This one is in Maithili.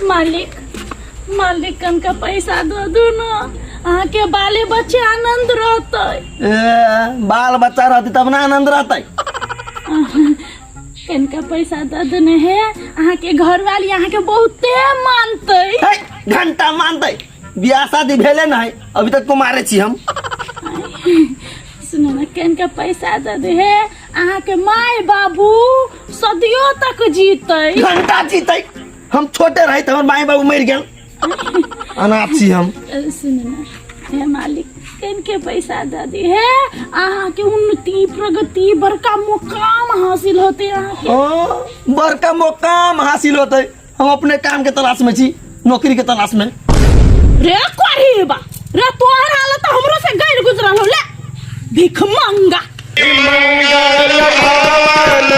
मालिक, मालिक, कनका पैसा दऽ दू ने, अहाँके बाले बच्चे आनंद रहतै। ए, बाल बच्चा रहतै तब ने आनंद रहतै। कनका पैसा दऽ देने हे, अहाँके घरवाली अहाँके बहुते मानतै। हे, घंटा मानतै, बियाह शादी भेले नहीं, अभी तक कुमारे छी हम। सुनू ने, कनका पैसा दऽ दे हे, अहाँके माय बाबू सदियों तक जीतै। घंटा जीतै, हम छोटे रही तऽ हमर माय बाबू मरि गेल, अनाथ छी हम। सुनू ने हे मालिक, कनके पैसा दऽ दी हे, अहाँके उन्नति प्रगति बड़का मुकाम हासिल होते अहाँके। ओ, बड़का मुकाम हासिल होते। हम अपने काम के तलाश में छी, नौकरी के तलाश में। रे कोरीबा रे, तोहर हालत तो हमरो से गैर गुजरल हो ले भिख मंगा। मंगल भवन।